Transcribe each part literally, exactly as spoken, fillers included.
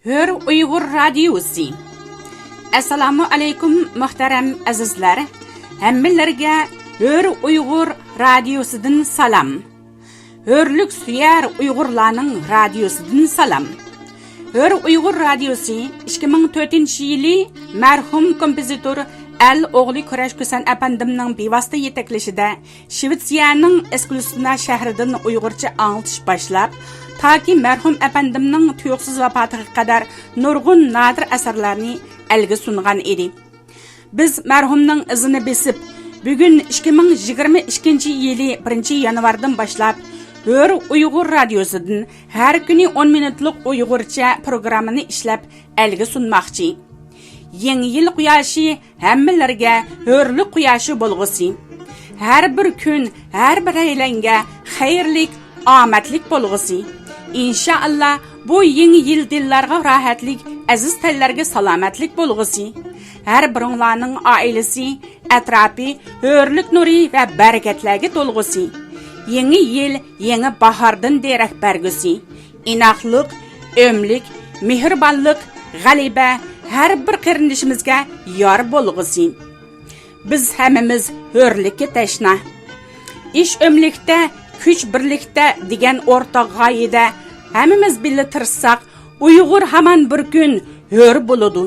ھۆر ئۇيغۇر رادىيوسى. ئەسسالامۇ ئەلەيكۇم، مۇھتەرەم ئەزىزلەر! ھەممىلەرگە ھۆر ئۇيغۇر رادىيوسىدىن سالام. ھۆرلۈك سۆيەر ئۇيغۇرلارنىڭ رادىيوسىدىن سالام. ھۆر ئۇيغۇر رادىيوسى ئىككى مىڭ تۆتىنچى يىلى مەرھۇم كومپوزىتور ئەل ئوغلى كۈرەش كۈسەن ئەپەندىمنىڭ بىۋاسىتە يېتەكلىشىدە شىۋېتسىيەنىڭ ئېسكۇلسنا شەھىرىدىن ئۇيغۇرچە ئاڭلىتىش باشلاپ، تاكى مەرھۇم ئەپەندىمنىڭ تۇيۇقسىز ۋاپاتىغا قەدەر نۇرغۇن نادىر ئەسەرلەرنى ئەلگە سۇنغان ئىدى. بىز مەرھۇمنىڭ ئىزىنى بېسىپ، بۈگۈن ئىككى مىڭ يىگىرمە ئىككىنچى يىلى بىرىنچى يانۋاردىن باشلاپ، ھۆر ئۇيغۇر رادىيوسىدىن ھەر كۈنى ئون مىنۇتلۇق ئۇيغۇرچە پروگراممىنى ئىشلەپ ئەلگە سۇنماقچى. يېڭى يىل قۇياشى ھەممىلەرگە ھۆرلۈك قۇياشى بولغۇسى. ھەر بىر كۈن ھەر بىرەيلەنگە خەيرلىك، ئامەتلىك بولغۇسى. ئىنشائاللا، بۇ يېڭى يىل دىللارغا راھەتلىك، ئەزىز تەنلەرگە سالامەتلىك بولغۇسى. ھەر بىرىڭلارنىڭ ئائىلىسى، ئەتراپى ھۆرلۈك نۇرى ۋە بەرىكەتلەرگە تولغۇسى. يېڭى يىل يېڭى باھاردىن دېرەك بەرگۈسى. ئىناقلىق، ئۆملۈك، مېھرىبانلىق، غەلىبە ھەر بىر قېرىندىشىمىزگە يار بولغۇسى. بىز ھەممىمىز ھۆرلۈككە تەشنا. ئىش ئۆملۈكتە، كۈچ بىرلىكتە دېگەن ئورتاق غايىدە ھەممىمىز بىللە تىرىشساق، ئۇيغۇر ھامان بىر كۈن ھۆر بولىدۇ.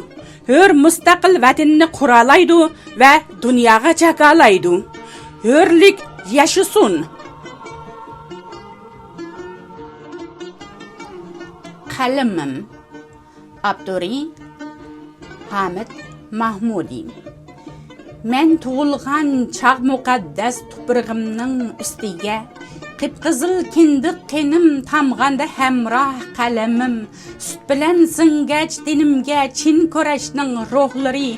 ھۆر مۇستەقىل ۋەتىنىنى قۇرالايدۇ ۋە دۇنياغا جاكارلايدۇ. ھۆرلۈك ياشىسۇن! قەلىمىم. ئاپتورى: ھامىت ماھمۇدى. مەن تۇغۇلغان چاغ مۇقەددەس تۇپرىقىمنىڭ ئۈستىگە قىپقىزىل كىندىك قېنىم تامغاندا ھەمراھ قەلىمىم، سۈت بىلەن سىڭگەچ تېنىمگە چىن كۈرەشنىڭ روھلىرى،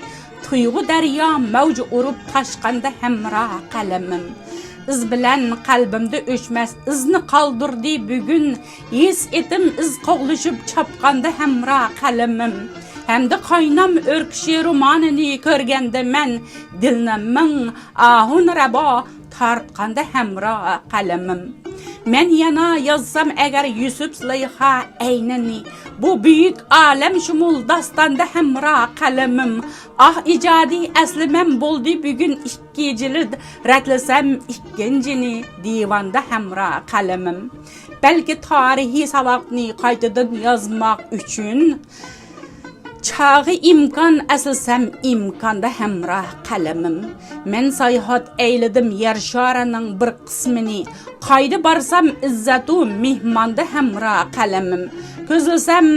تۇيغۇ دەريا مەۋج ئۇرۇپ تاشقاندا ھەمراھ قەلىمىم. ئىز بىلەن قەلبىمدە ئۆچمەس ئىزنى قالدۇردى بۈگۈن، ھېس ئېتىم ئىز قوغلىشىپ چاپقاندا ھەمراھ قەلىمىم. ھەمدە قاينام ئۆركىشى رومانىنى كۆرگەندە مەن، دىلنى مىڭ ئاھۇن رەبا تارتقاندا ھەمراھ قەلىمىم. مەن يەنە يازسام ئەگەر يۈسۈپ زۇلەيخا ئەينىنى، بۇ بۈيۈك ئالەمشۇمۇل داستاندا ھەمراھ قەلىمىم. ئاھ، ئىجادىي ئەسلىمەم بولدى بۈگۈن ئىككى جىلىد، رەتلىسەم ئىككىنچىنى دىۋاندا ھەمراھ قەلىمىم. بەلكى تارىخىي ساۋاقنى قايتىدىن يازماق ئۈچۈن، چاغى ئىمكان ئەسلىسەم ئىمكاندا ھەمراھ قەلىمىم. مەن ساياھەت ئەيلىدىم يەر شارىنىڭ بىر قىسمىنى، قايدا بارسام ئىززەتۇ مېھماندا ھەمراھ قەلىمىم. كۆزلىسەم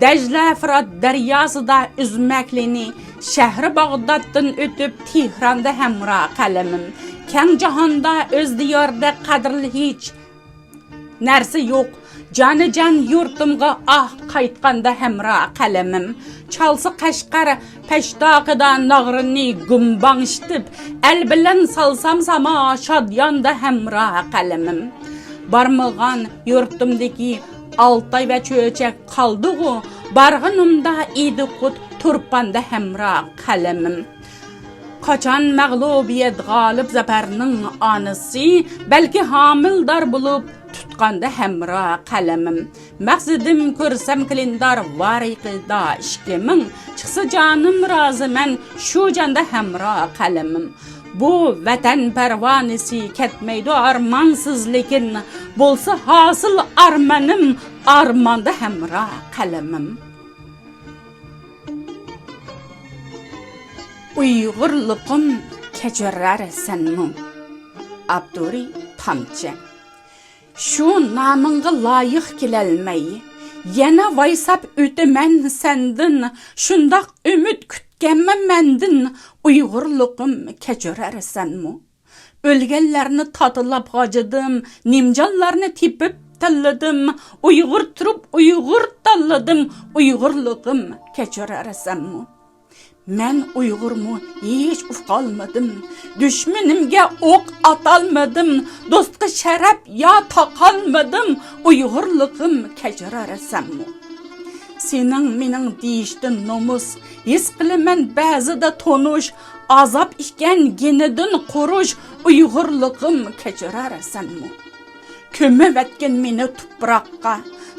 دەجلە، فۇرات دەرياسىدا ئۈزمەكلىنى، شەھىرى باغدادتىن ئۆتۈپ تېھراندا ھەمراھ قەلىمىم. كەڭ جاھاندا ئۆز دىيارىدا قەدرى ھېچ نەرسە يوق، جانىجان يۇرتۇمغا ئاھ قايتقاندا ھەمراھ قەلىمىم. چالسا قەشقەر پەشتاقىدا ناغرىنى گۇمباڭشىتىپ، ئەل بىلەن سالسام ساما شادياندا ھەمراھ قەلىمىم. بارمىغان يۇرتۇمدىكى ئالتاي ۋە چۆچەك قالدىغۇ، بارغىنىمدا ئىدىقۇت تۇرپاندا ھەمراھ قەلىمىم. قاچان مەغلۇبىيەت غالىب زەپەرنىڭ ئانىسى، بەلكى ھامىلىدار بولۇپ تۇتقاندا ھەمراھ قەلىمىم. مەقسىتىم كۆرسەم كىلىندار ۋارىقىدا ئىككى مىڭ، چىقسا جانىم رازىمەن شۇ جاندا ھەمراھ قەلىمىم. بۇ ۋەتەن پەرۋانىسى كەتمەيدۇ ئارمانسىز لېكىن، بولسا ھاسىل ئارمىنىم ئارماندا ھەمراھ قەلىمىم. ئۇيغۇرلۇقۇم كەچۈرەرسەنمۇ؟ ئاپتورى: تامچە. شۇ نامىڭغا لايىق كېلەلمەي، يەنە ۋايساپ ئۆتىمەن سەندىن، شۇنداق ئۈمىد كۈتكەنمۇ مەندىن، ئۇيغۇرلۇقۇم كەچۈرەرسەنمۇ؟ ئۆلگەنلەرنى تاتىلاپ غاجىدىم، نىمجانلارنى تېپىپ تىللىدىم، ئۇيغۇر تۇرۇپ ئۇيغۇر تاللىدىم، ئۇيغۇرلۇقۇم كەچۈرەرسەنمۇ؟ مەن ئۇيغۇرمۇ ھېچ ئۇقالمىدىم، دۈشمىنىمگە ئوق ئاتالمىدىم، دوستقا شەرەپ يا تاقالمىدىم، ئۇيغۇرلۇقۇم كەچۈرەرسەنمۇ؟ سېنىڭ مېنىڭ دېيىشتىن نومۇس، ھېس قىلىمەن بەزىدە تونۇش، ئازاب ئىكەن گېنىدىن قۇرۇش، ئۇيغۇرلۇقۇم كەچۈرەرسەنمۇ؟ كۆمۈۋەتكىن مېنى تۇپراققا،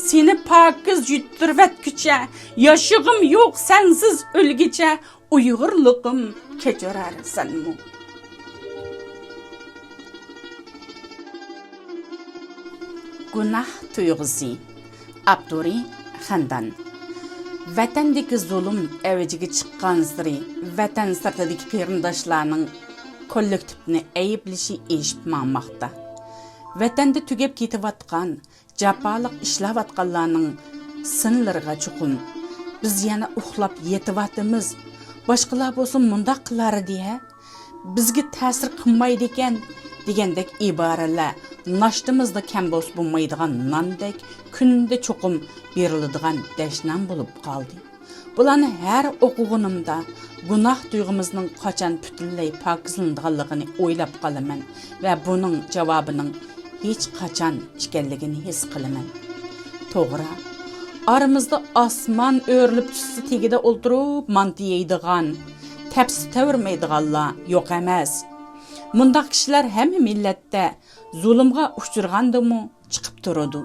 سېنى پاكىز يۈتتۈرۈۋەتكۈچە، ياشىغۇم يوق سەنسىز ئۆلگۈچە، ئۇيغۇرلۇقۇم كەچۈرەرسەنمۇ؟ گۇناھ تۇيغۇسى. ئاپتورى: خەندان. ۋەتەندىكى زۇلۇم ئەۋجىگە چىققانسېرى، ۋەتەن سىرتىدىكى قېرىنداشلارنىڭ كوللېكتىپنى ئەيىبلىشى ئېشىپ ماڭماقتا. ۋەتەندە تۈگەپ كېتىۋاتقان، جاپالىق ئىشلەۋاتقانلارنىڭ سىنلىرىغا چوقۇم، بىز يەنە ئۇخلاپ يېتىۋاتىمىز، باشقىلار بولسا مۇنداق قىلار دېيە، بىزگە تەسىر قىلمايدىكەن، دېگەندەك ئىبارىلەر ناشتىمىزدا كەم بولسا بولمايدىغان ناندەك كۈندە چوقۇم بېرىلىدىغان دەشنام بولۇپ قالدى. بۇلارنى ھەر ئوقۇغىنىمدا گۇناھ تۇيغۇمىزنىڭ قاچان پۈتۈنلەي پاكىزلىنىدىغانلىقىنى ئويلاپ قالىمەن ۋە بۇنىڭ جاۋابىنىڭ ھېچقاچان ئىكەنلىكىنى ھېس قىلىمەن. توغرا، ئارىمىزدا ئاسمان ئۆرۈلۈپ چۈشسە تېگىدە ئولتۇرۇپ مانتا يەيدىغان، تەپسە تەۋرىمەيدىغانلار يوق ئەمەس. مۇنداق كىشىلەر ھەممە مىللەتتە زۇلۇمغا ئۇچرىغاندىمۇ چىقىپ تۇرىدۇ.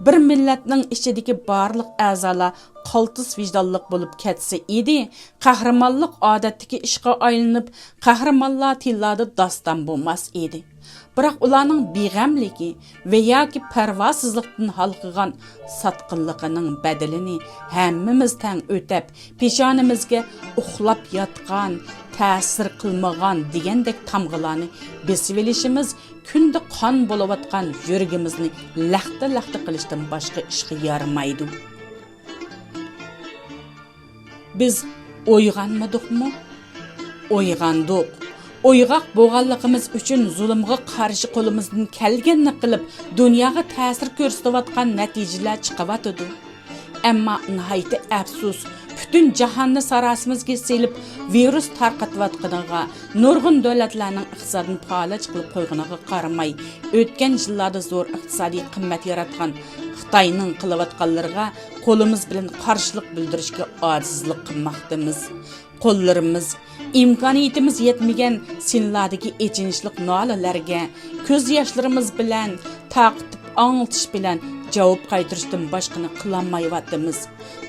بىر مىللەتنىڭ ئىچىدىكى بارلىق ئەزالار قالتىس ۋىجدانلىق بولۇپ كەتسە ئىدى، قەھرىمانلىق ئادەتتىكى ئىشقا ئايلىنىپ، قەھرىمانلار تىللادا داستان بولماس ئىدى. بىراق ئۇلارنىڭ بىغەملىكى ۋە ياكى پەرۋاسىزلىقتىن ھالقىغان ساتقىنلىقىنىڭ بەدىلىنى ھەممىمىز تەڭ ئۆتەپ، پېشانىمىزگە ئۇخلاپ ياتقان، تەسىر قىلمىغان دېگەندەك تامغىلارنى بېسىۋېلىشىمىز كۈندە قان بولۇۋاتقان يۈرىكىمىزنى لەختە-لەختە قىلىشتىن باشقا ئىشقا يارىمايدۇ. بىز ئويغانمىدۇقمۇ؟ ئويغاندۇق. ئويغاق بولغانلىقىمىز ئۈچۈن زۇلۇمغا قارشى قولىمىزدىن كەلگەننى قىلىپ، دۇنياغا تەسىر كۆرسىتىۋاتقان نەتىجىلەر چىقىۋاتىدۇ. ئەمما ناھايىتى ئەپسۇس، پۈتۈن جاھاننى ساراسىمىزگە سېلىپ، ۋىرۇس تارقىتىۋاتقىنىغا، نۇرغۇن دۆلەتلەرنىڭ ئىقتىسادىنى پالەچ قىلىپ قويغىنىغا قارىماي، ئۆتكەن يىللاردا زور ئىقتىسادىي قىممەت ياراتقان خىتاينىڭ قىلىۋاتقانلىرىغا قولىمىز بىلەن قارشىلىق بىلدۈرۈشكە ئاجىزلىق قىلماقتىمىز. قوللىرىمىز، ئىمكانىيىتىمىز يەتمىگەن سىنلاردىكى ئېچىنىشلىق نالىلەرگە كۆز ياشلىرىمىز بىلەن تارقىتىپ ئاڭلىتىش بىلەن جاۋاب قايتۇرۇشتىن باشقىنى قىلالمايۋاتىمىز.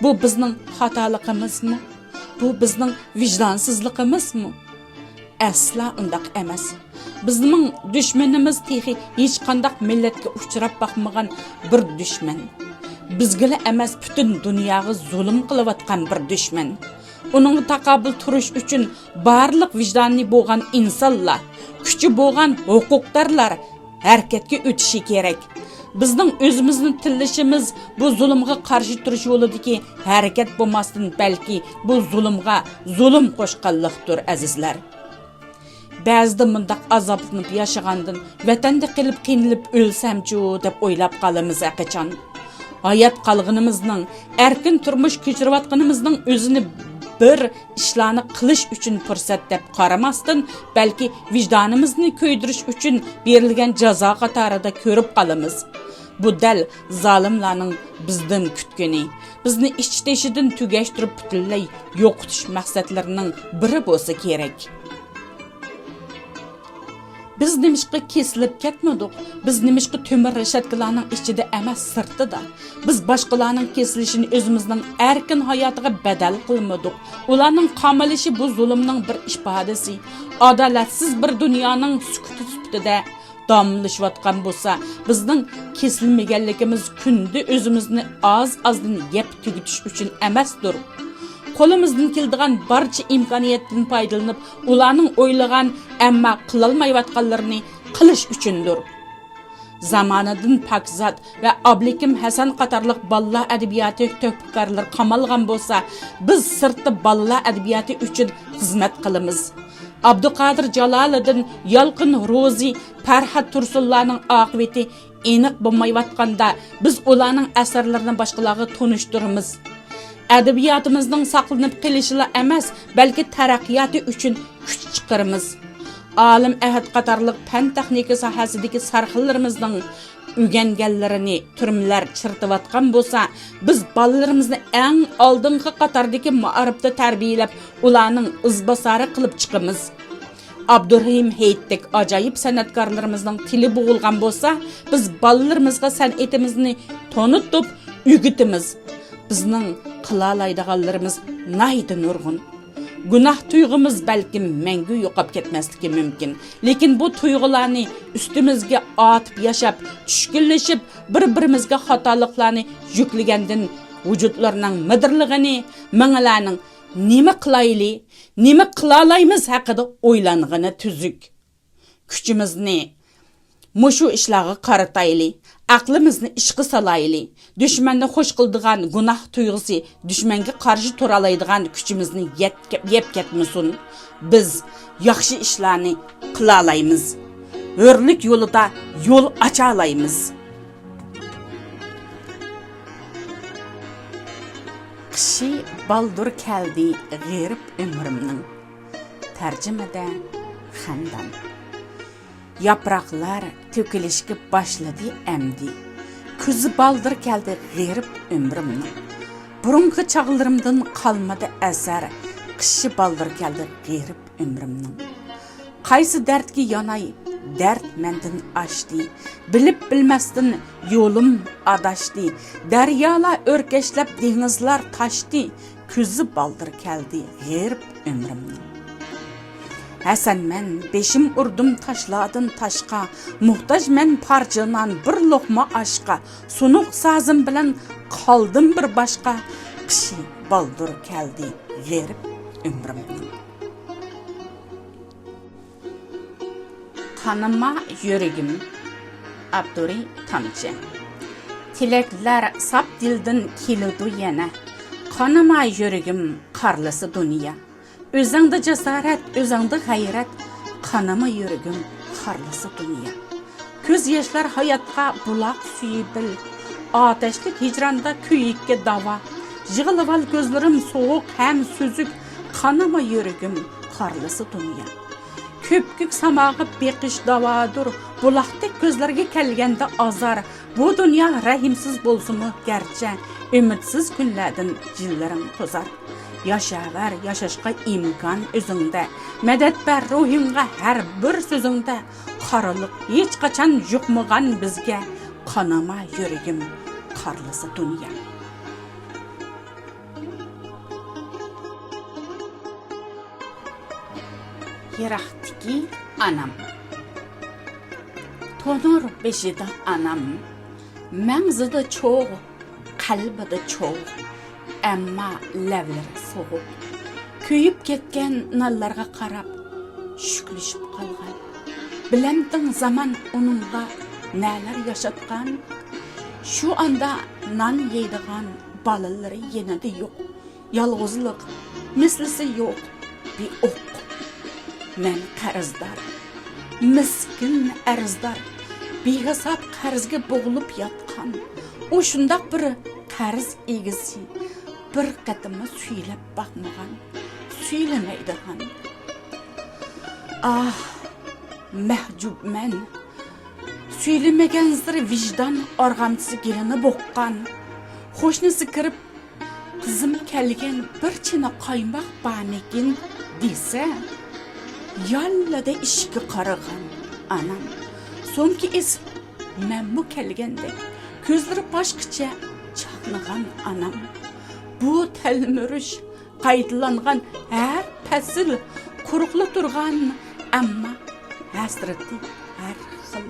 بۇ بىزنىڭ خاتالىقىمىزمۇ؟ بۇ بىزنىڭ ۋىجدانسىزلىقىمىزمۇ؟ ئەسلا ئۇنداق ئەمەس. بىزنىڭ دۈشمىنىمىز تېخى ھېچقانداق مىللەتكە ئۇچراپ باقمىغان بىر دۈشمەن. بىزگىلا ئەمەس، پۈتۈن دۇنياغا زۇلۇم قىلىۋاتقان بىر دۈشمەن. ئۇنىڭغا تاقابىل تۇرۇش ئۈچۈن بارلىق ۋىجدانى بولغان ئىنسانلار، كۈچى بولغان ھوقۇقدارلار ھەرىكەتكە ئۆتۈشى كېرەك. بىزنىڭ ئۆزىمىزنى تىللىشىمىز بۇ زۇلۇمغا قارشى تۇرۇش يولىدىكى ھەرىكەت بولماستىن، بەلكى بۇ زۇلۇمغا زۇلۇم قوشقانلىقتۇر، ئەزىزلەر. بەزىدە مۇنداق ئازابلىنىپ ياشىغاندىن، ۋەتەندە قېلىپ قىينىلىپ ئۆلسەمچۇ دەپ ئويلاپ قالىمىز ھەقىچان. ھايات قالغىنىمىزنىڭ، ئەركىن تۇرمۇش كەچۈرۈۋاتقىنىمىزنىڭ ئۆزىنى بىر ئىشلارنى قىلىش ئۈچۈن پۇرسەت دەپ قارىماستىن، بەلكى ۋىجدانىمىزنى كۆيدۈرۈش ئۈچۈن بېرىلگەن جازا قاتارىدا كۆرۈپ قالىمىز. بۇ دەل زالىملارنىڭ بىزدىن كۈتكىنى، بىزنى ئىچ-تېشىدىن تۈگەشتۈرۈپ پۈتۈنلەي يوقىتىش مەقسەتلىرىنىڭ بىرى بولسا كېرەك. بىز نېمىشقا كېسىلىپ كەتمىدۇق؟ بىز نېمىشقا تۆمۈر رېشاتكىلارنىڭ ئىچىدە ئەمەس، سىرتىدا؟ بىز باشقىلارنىڭ كېسىلىشىنى ئۆزىمىزنىڭ ئەركىن ھاياتىغا بەدەل قىلمىدۇق. ئۇلارنىڭ قامىلىشى بۇ زۇلۇمنىڭ بىر ئىپادىسى. ئادالەتسىز بىر دۇنيانىڭ سۈكۈتى سۈپىتىدە داۋاملىشىۋاتقان بولسا، بىزنىڭ كېسىلمىگەنلىكىمىز كۈندە ئۆزىمىزنى ئاز-ئازدىن يەپ تۈگىتىش ئۈچۈن ئەمەستۇر. قولىمىزدىن كېلىدىغان بارچە ئىمكانىيەتتىن پايدىلىنىپ، ئۇلارنىڭ ئويلىغان، ئەمما قىلالمايۋاتقانلىرىنى قىلىش ئۈچۈندۇر. زامانىدىن پاكىزات ۋە ئابلىكىم ھەسەن قاتارلىق بالىلار ئەدەبىياتى تۆھپىكارلىرى قامالغان بولسا، بىز سىرتتا بالىلار ئەدەبىياتى ئۈچۈن خىزمەت قىلىمىز. ئابدۇقادىر جالالىدىن، يالقۇن روزى، پەرھات تۇرسۇنلارنىڭ ئاقىۋىتى ئېنىق بولمايۋاتقاندا، بىز ئۇلارنىڭ ئەسەرلىرىنى باشقىلارغا تونۇشتۇرىمىز. ئەدەبىياتىمىزنىڭ ساقلىنىپ قېلىشىلا ئەمەس، بەلكى تەرەققىياتى ئۈچۈن كۈچ چىقىرىمىز. ئالىم ئەھەت قاتارلىق پەن-تېخنىكا ساھەسىدىكى سەرخىللىرىمىزنىڭ ئۆگەنگەنلىرىنى تۈرمىلەر چىرىتىۋاتقان بولسا، بىز بالىلىرىمىزنى ئەڭ ئالدىنقى قاتاردىكى مائارىپتا تەربىيەلەپ، ئۇلارنىڭ ئىزباسارى قىلىپ چىقىمىز. ئابدۇرېھىم ھېيتتەك ئاجايىپ سەنئەتكارلىرىمىزنىڭ تىلى بوغۇلغان بولسا، بىز بالىلىرىمىزغا سەنئىتىمىزنى تونۇتۇپ ئۆگىتىمىز. بىزنىڭ قىلالايدىغانلىرىمىز ناھايىتى نۇرغۇن. گۇناھ تۇيغۇمىز بەلكىم مەڭگۈ يوقاپ كەتمەسلىكى مۇمكىن. لېكىن بۇ تۇيغۇلارنى ئۈستىمىزگە ئارتىپ ياشاپ، چۈشكۈنلىشىپ، بىر-بىرىمىزگە خاتالىقلارنى يۈكلىگەندىن ۋۇجۇدلىرىنىڭ مىدىرلىغىنى، مېڭىلەرنىڭ نېمە قىلايلى، نېمە قىلالايمىز ھەققىدە ئويلانغىنى تۈزۈك. كۈچىمىزنى مۇشۇ ئىشلارغا قارىتايلى، ئەقلىمىزنى ئىشقا سالايلى. دۈشمەننى خوش قىلىدىغان گۇناھ تۇيغۇسى دۈشمەنگە قارشى تۇرالايدىغان كۈچىمىزنى يەتكە-، يەپ كەتمىسۇن. بىز ياخشى ئىشلارنى قىلالايمىز. ھۆرلۈك يولىدا يول ئاچالايمىز. قىشى بالدۇر كەلدى غېرىب ئۆمرۈمنىڭ. تەرجىمىدە خەندان. ياپراقلار تۆكۈلۈشكە باشلىدى ئەمدى. كۈز بالدۇر كەلدى غېرىب ئۆمرۈمنىڭ. بۇرۇنقى چاغلىرىمدىن قالمىدى ئەسەر. قىشى بالدۇر كەلدى غېرىب ئۆمرۈمنىڭ. قايسى دەردكە ياناي، دەرد مەندىن ئاشتى. بىلىپ بىلمەستىن يولۇم ئاداشتى. دەريالار ئۆركەشلەپ، دېڭىزلار تاشتى. كۈزى بالدۇر كەلدى غېرىب ئۆمرۈمنىڭ. ھەسەنمەن، بېشىم ئۇردۇم تاشلاردىن تاشقا. موھتاجمەن پارچە نان، بىر لوقما ئاشقا. سۇنۇق سازىم بىلەن قالدىم بىر باشقا. قىشى بالدۇر كەلدى غېرىب ئۆمرۈمنىڭ. قانىما يۈرىكىم. ئاپتورى تامچى. تىلەكلەر ساپ دىلدىن كېلىدۇ يەنە. قانىما يۈرىكىم، قارلىسا دۇنيا. ئۆزۈڭدە جاسارەت، ئۆزۈڭدە غەيرەت. قانىما يۈرىكىم، قارلىسا دۇنيا. كۆز ياشلار ھاياتقا بۇلاق سۈيى بىل. ئاتەشلىك ھىجراندا كۆيۈككە داۋا. يىغلىۋال كۆزلىرىم سوغۇق ھەم سۈزۈك. قانىما يۈرىكىم، قارلىسا دۇنيا. كۆپكۆك ساماغا بېقىش داۋادۇر، بۇلاقتەك كۆزلەرگە كەلگەندە ئازار. بۇ دۇنيا رەھىمسىز بولسىمۇ گەرچە، ئۈمىدسىز كۈنلەردىن يىللىرىڭ توزار. ياشاۋەر، ياشاشقا ئىمكان ئۆزۈڭدە، مەدەت بەر روھۇڭغا ھەر بىر سۆزۈڭدە. قارىلىق ھېچقاچان يۇقمىغان بىزگە، قانىما يۈرىكىم، قارلىسا دۇنيا. يىراقتىكى ئانام. تونۇر بېشىدا ئانام، مەڭزىدە چوغ، قەلبىدە چوغ، ئەمما لەۋلىرى سوغۇق. كۆيۈپ كەتكەن نانلارغا قاراپ شۈكلىشىپ قالغان. بىلەمدىڭ زامان ئۇنىڭغا نەلەر ياشاتقان؟ شۇ ئاندا نان يەيدىغان بالىلىرى يېنىدا يوق. يالغۇزلۇق، مىسلىسى يوق بىر ئوق. مەن قەرزدار، مىسكىن ئەرزدار، بىھېساب قەرزگە بوغۇلۇپ ياتقان. ئۇ شۇنداق بىر قەرز ئىگىسى، بىر قېتىممۇ سۈيلەپ باقمىغان، سۈيلىمەيدىغان. ئاھ، مەھجۇپمەن. سۈيلىمىگەنسېرى ۋىجدان ئارغامچىسى گېلىنى بوغقان. قوشنىسى كىرىپ، «قىزىم كەلگەن، بىر چىنە قايماق بارمىكىن؟» دېسە، ياللىدە ئىشىككە قارىغان ئانام. سومكا ئېسىپ، مەنمۇ كەلگەندەك، كۆزلىرى باشقىچە چاقنىغان ئانام. بۇ تەلمۈرۈش قايتىلانغان ھەر پەسىل، قۇرۇقلا تۇرغان، ئەمما ھەسرىتى ھەر خىل.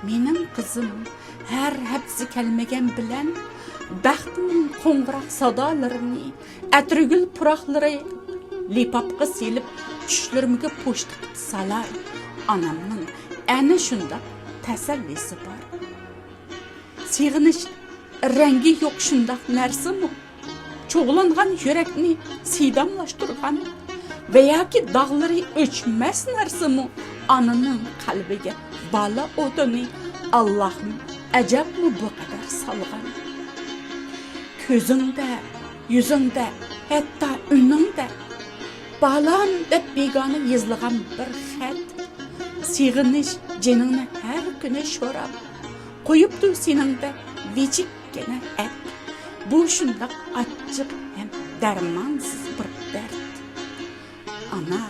مېنىڭ قىزىم ھەر ھەپتىسى كەلمىگەن بىلەن، بەختىمنىڭ قوڭغۇراق سادالىرىنى، ئەتىرگۈل پۇراقلىرى لىپاپقا سېلىپ، چۈشلىرىمگە پوچتا قىلىپ سالار. ئانامنىڭ ئەنە شۇنداق تەسەللىسى بار. سېغىنىش رەڭگى يوق شۇنداق نەرسىمۇ؟ چۇغلانغان يۈرەكنى سىداملاشتۇرغان ۋە ياكى داغلىرى ئۆچمەس نەرسىمۇ؟ ئانىنىڭ قەلبىگە بالا ئوتىنى ئاللاھمۇ ئەجەبمۇ بۇ قەدەر سالغان؟ كۆزۈڭدە، يۈزۈڭدە، ھەتتا ئۈنۈڭدە «بالام» دەپ بىگانە يېزىلغان بىر خەت. سېغىنىش جېنىڭنى ھەر كۈنى شوراپ، قويۇپتۇ سېنىڭدە ۋىجىككىنە ئەت. بۇ شۇنداق ئاچچىق ھەم دەرمانسىز بىر دەرد. ئانا،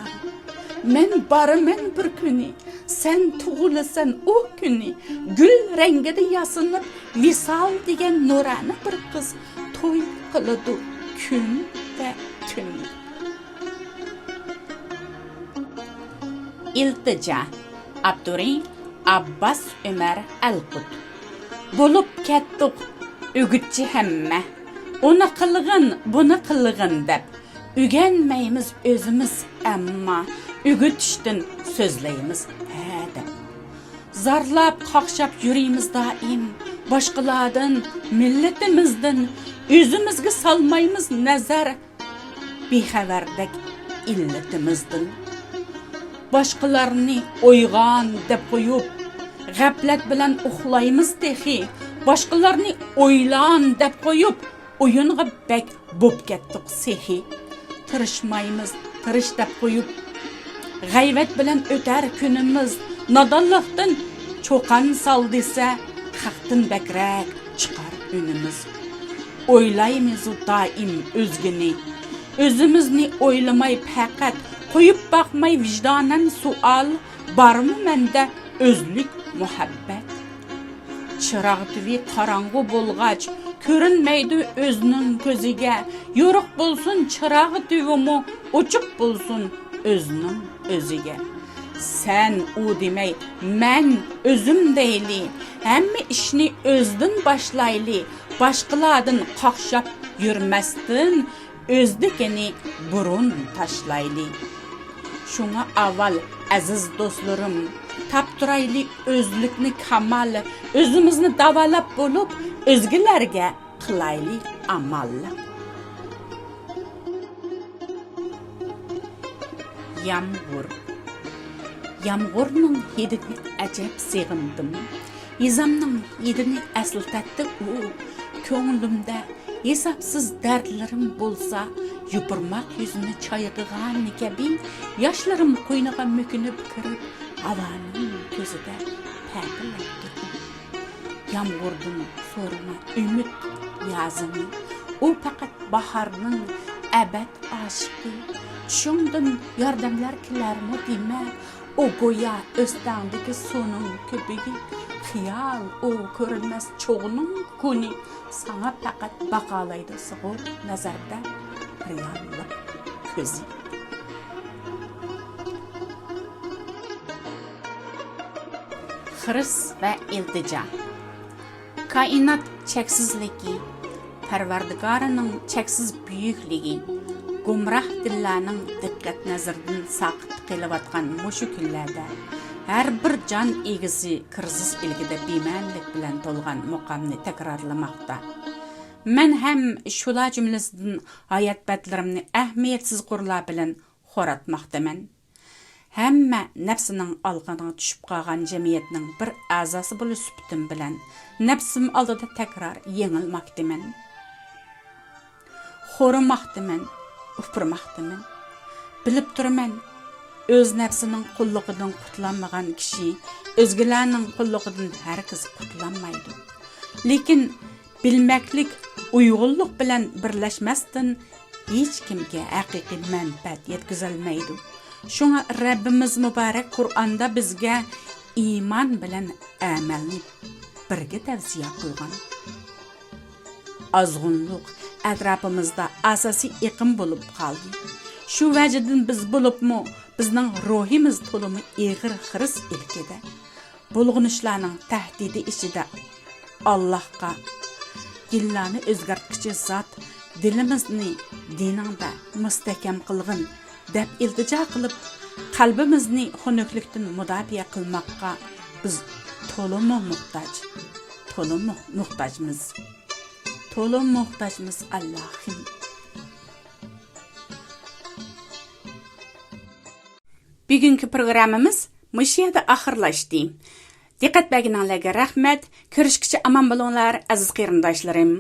مەن بارىمەن بىر كۈنى، سەن تۇغۇلىسەن ئۇ كۈنى، گۈل رەڭگىدە ياسىنىپ، ۋىسال دېگەن نۇرانە بىر قىز توي قىلىدۇ كۈن ۋە تۈن. ئىلتىجا. ئاپتورى: ئابباس ئۆمەر ئەلقۇت. بولۇپ كەتتۇق ئۆگۈتچى ھەممە، ئۇنى قىلغىن، بۇنى قىلغىن دەپ. ئۆگەنمەيمىز ئۆزىمىز، ئەمما ئۆگىتىشتىن سۆزلەيمىز ھە دەپ. زارلاپ، قاقشاپ يۈرىمىز دائىم، باشقىلاردىن، مىللىتىمىزدىن، ئۆزىمىزگە سالمايمىز نەزەر، بىخەۋەردەك ئىللىتىمىزدىن. باشقىلارنى ئويغان دەپ قويۇپ، غەپلەت بىلەن ئۇخلايمىز تېخى. باشقىلارنى ئويلان دەپ قويۇپ، ئويۇنغا بەك بوپ كەتتۇق سېخىي. تىرىشمايمىز، تىرىش دەپ قويۇپ، غەيۋەت بىلەن ئۆتەر كۈنىمىز. نادانلىقتىن چۇقان سال دېسە، خەقتىن بەكرەك چىقار ئۈنىمىز. ئويلايمىزۇ دائىم ئۆزگىنى، ئۆزىمىزنى ئويلىماي پەقەت، قويۇپ باقماي ۋىجدانەن سوئال، بارمۇ مەندە ئۆزلۈك مۇھەببەت؟ چىراغ تۈۋى قاراڭغۇ بولغاچ، كۆرۈنمەيدۇ ئۆزنىڭ كۆزىگە. يورۇق بولسۇن چىراغ تۈۋىمۇ، ئوچۇق بولسۇن ئۆزنىڭ ئۆزىگە. سەن ئۇ دېمەي، مەن ئۆزۈم دەيلى. ھەممە ئىشنى ئۆزدىن باشلايلى. باشقىلاردىن قاقشاپ يۈرمەستىن، ئۆزلۈكىنى بۇرۇن تاشلايلى. شۇڭا ئاۋۋال، ئەزىز دوستلىرىم، تاپتۇرايلى ئۆزلۈكنى كامال، ئۆزىمىزنى داۋالاپ بولۇپ، ئۆزگىلەرگە قىلايلى ئامال. يامغۇر. يامغۇرنىڭ ھىدىنى ئەجەب سېغىندىم. يېزامنىڭ ھىدىنى ئەسلىتەتتى ئۇ. كۆڭلۈمدە ھېسابسىز دەردلىرىم بولسا، يوپۇرماق يۈزىنى چايقىغان كەبى، ياشلىرىم قوينىغا مۆكۈنۈپ كىرىپ، ھاۋانىڭ كۆزىدە پەپىلەپ تۇردۇم. يامغۇردىن سورىما ئۈمىد يازىنى، ئۇ پەقەت باھارنىڭ ئەبەد ئاشىقى. چۈشۈڭدىن ياردەملەر كېلەرمۇ دېمە، ئۇ گويا ئۆستەڭدىكى سۇنىڭ كۆپۈكى. خىيال ئۇ كۆرۈنمەس چوغنىڭ كۈنى، ساڭا پەقەت باقالايدۇ سوغۇق نەزەردە رېئاللىق كۆزى. خىرىس ۋە ئىلتىجا. كائىنات چەكسىزلىكى، پەرۋەردىگارىنىڭ چەكسىز بۈيۈكلۈكى، گۇمراھ دىللارنىڭ دىققەت نەزىرىدىن ساقىت قېلىۋاتقان مۇشۇ كۈنلەردە ھەر بىر جان ئىگىسى كىرىزىس ئىلكىدە بىمەنىلىك بىلەن تولغان مۇقامنى تەكرارلىماقتا. مەن ھەم شۇلار جۈملىسىدىن ھايات بەتلىرىمنى ئەھمىيەتسىز قۇرلار بىلەن خوراتماقتىمەن. ھەممە نەپسىنىڭ ئالىقىنىغا چۈشۈپ قالغان جەمئىيەتنىڭ بىر ئەزاسى بولۇش سۈپىتىم بىلەن نەپسىم ئالدىدا تەكرار يېڭىلماقتىمەن. خورىماقتىمەن، ئۇپرىماقتىمەن. بىلىپ تۇرىمەن، ئۆز نەپسىنىڭ قۇللۇقىدىن قۇتۇلالمىغان كىشى ئۆزگىلەرنىڭ قۇللۇقىدىن ھەرگىز قۇتۇلالمايدۇ. لېكىن بىلمەكلىك، ئۇيغۇنلۇق بىلەن بىرلەشمەستىن ھېچكىمگە ھەقىقىي مەنپەئەت يەتكۈزەلمەيدۇ. شۇڭا رەببىمىز مۇبارەك قۇرئاندا بىزگە ئىمان بىلەن ئەمەلنى بىرگە تەۋسىيە قىلغان. ئازغۇنلۇق ئەتراپىمىزدا ئاساسىي ئېقىم بولۇپ قالدى. شۇ ۋەجىدىن بىز بولۇپمۇ بىزنىڭ روھىمىز تولىمۇ ئېغىر خىرىس ئىلكىدە. بۇلغىنىشلارنىڭ تەھدىتى ئىچىدە ئاللاھقا، دىنلارنى ئۆزگەرتكۈچى زات، دىلىمىزنى دىنىڭدا مۇستەھكەم قىلغىن، دەپ ئىلتىجا قىلىپ، قەلبىمىزنى خۇنۈكلۈكتىن مۇداپىئە قىلماققا بىز تولىمۇ موھتاج، تولىمۇ موھتاجمىز. تولىمۇ موھتاجمىز، ئاللاھىم. بۈگۈنكى پروگراممىمىز مۇشۇ يەردە ئاخىرلاشتى. دىققەت بەرگىنىڭلارغا رەھمەت. كۆرۈشكىچە ئامان بولۇڭلار، ئەزىز قېرىنداشلىرىم.